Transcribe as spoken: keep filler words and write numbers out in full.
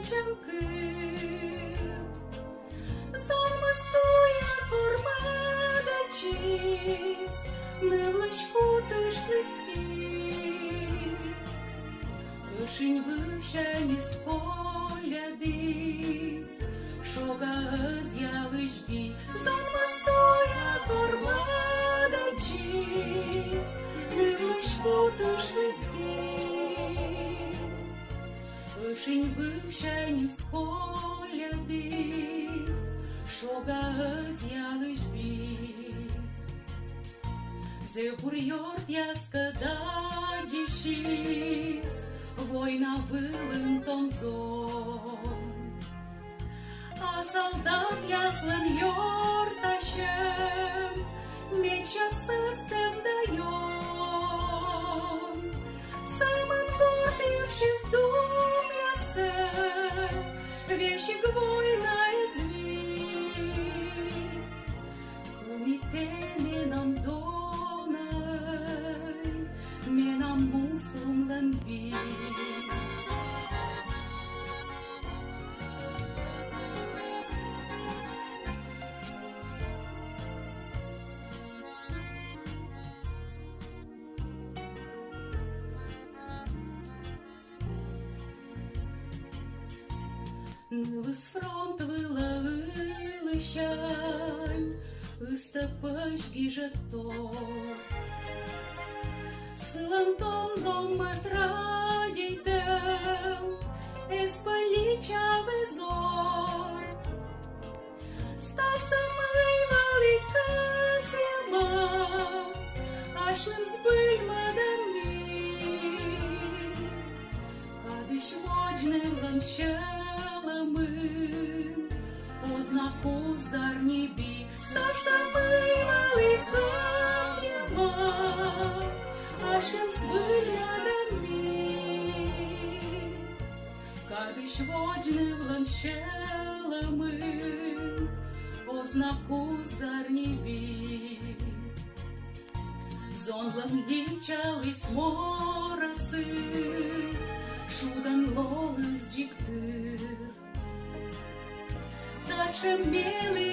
чанкы. Зонмыс туя кормадачиз, нывлысь кутыш кыски. Ӧшинь вывсяньыс колядіс шога ӧзъялысь би. Зонмыс туя кормадачиз, нывлысь кутыш кыски. Ӧшинь вывсяньыс колядіс шога ӧзъялысь би. Зэв бур ёртъяскӧд аддзысис война вылын том зон. А солдатъяслӧн ёртасьӧм мечъяс сӧстӧм да ён. Сӧмын горт йывсьыс думъясӧ весиг война эз вий. Кӧні тэ менам донӧй, менам муслунлӧн би. Нылыс фронт вылӧ ылысянь ыстӧ пӧсь гижӧд тор. Сылӧн том зонмӧс радейтӧм эз пӧ личавы зор. Ставсӧ, мый вӧлі кӧсйӧма, асьным збыльмӧдӧм ми. Кадысь водз нывлӧн сьӧлӧмын оз на куз зарни би. Ставсӧ, мый вӧлі кӧсйӧма, асьным збыльмӧдӧм ми. Кадысь водз нывлӧн сьӧлӧмын оз на куз зарни би. Зонлӧн личаліс морӧсыс, шудӧн лоліс дзик тыр. Татшӧм мелі